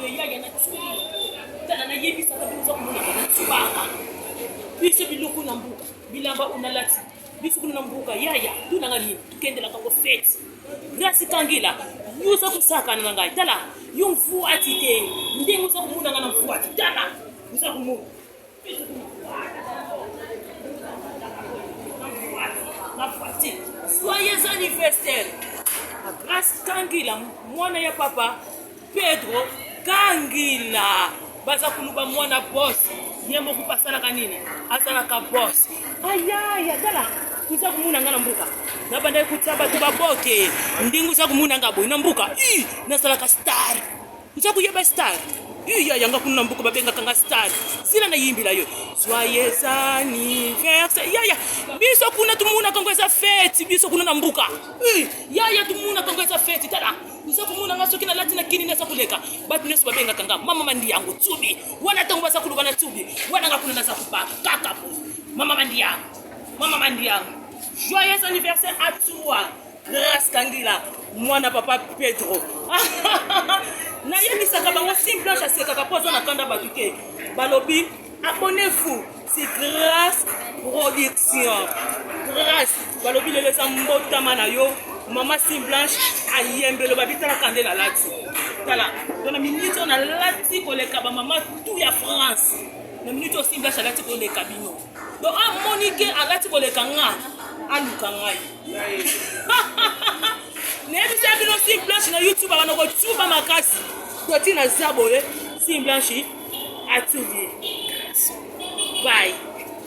boye yaya na tsubi. Tala nayebisaka bino oza komonaka na tsubaka. Biso biloko na mbuka, bilamba oyo nalati. Biso kuna na mbuka yaya, tuna nga nini? Tukendelaka ngo fete. Grace Kangila, yo oza kosakana na ngai. Tala, yo mfuati te. Ndenge oza komona nga na mfuati. Tala, oza komona. Joyeux anniversaire à Grace Kangila, mwana ya papa Pedro Kangila. Baza kuluba mwana boss, ye moko mpe asalaka nini? Azalaka boss. Ayaya, tala oza komona nga na mboka nabandaki kotia bato baboke ndenge oza komona nga boye na mboka i nazalaka star Oza koyeba star? Iya yanga kuna na mboka babengaka nga star. Sila na yimbila yo. Joyeux anniversaire. Yaya, biso kuna tumonaka ngo eza fete biso kuna na mboka. Yaya tumonaka ngo eza fete. Tala, oza komona nga soki nalati na kini naza koleka. Bato nyonso babengaka nga mama mandiango tsubi. Wana ntango baza koloba na tsubi, wana nga kuna naza kobaka kaka bo. Mama mandiango. Mama mandiango. Joyeux anniversaire à toi. Grace Kangila, mwana papa Pedro. Nayebisaka bango si blanche asekaka mpo aza na kanda bato te. Balobi abonnez-vous, c'est Grace Production. Grace, balobi lelo eza mbotama na yo. Mama si blanche ayembelo babi tala kande nalati. Tala, to na minute oyo nalati koleka ba mama tout ya France. Na minute oyo si blanche alati koleka bino. Donc amoni ke alati koleka nga, aluka ngai. Nayebisa bino si blanche na youtube abanda kotuba makasi toti na za boye si blanche atubi. Bye.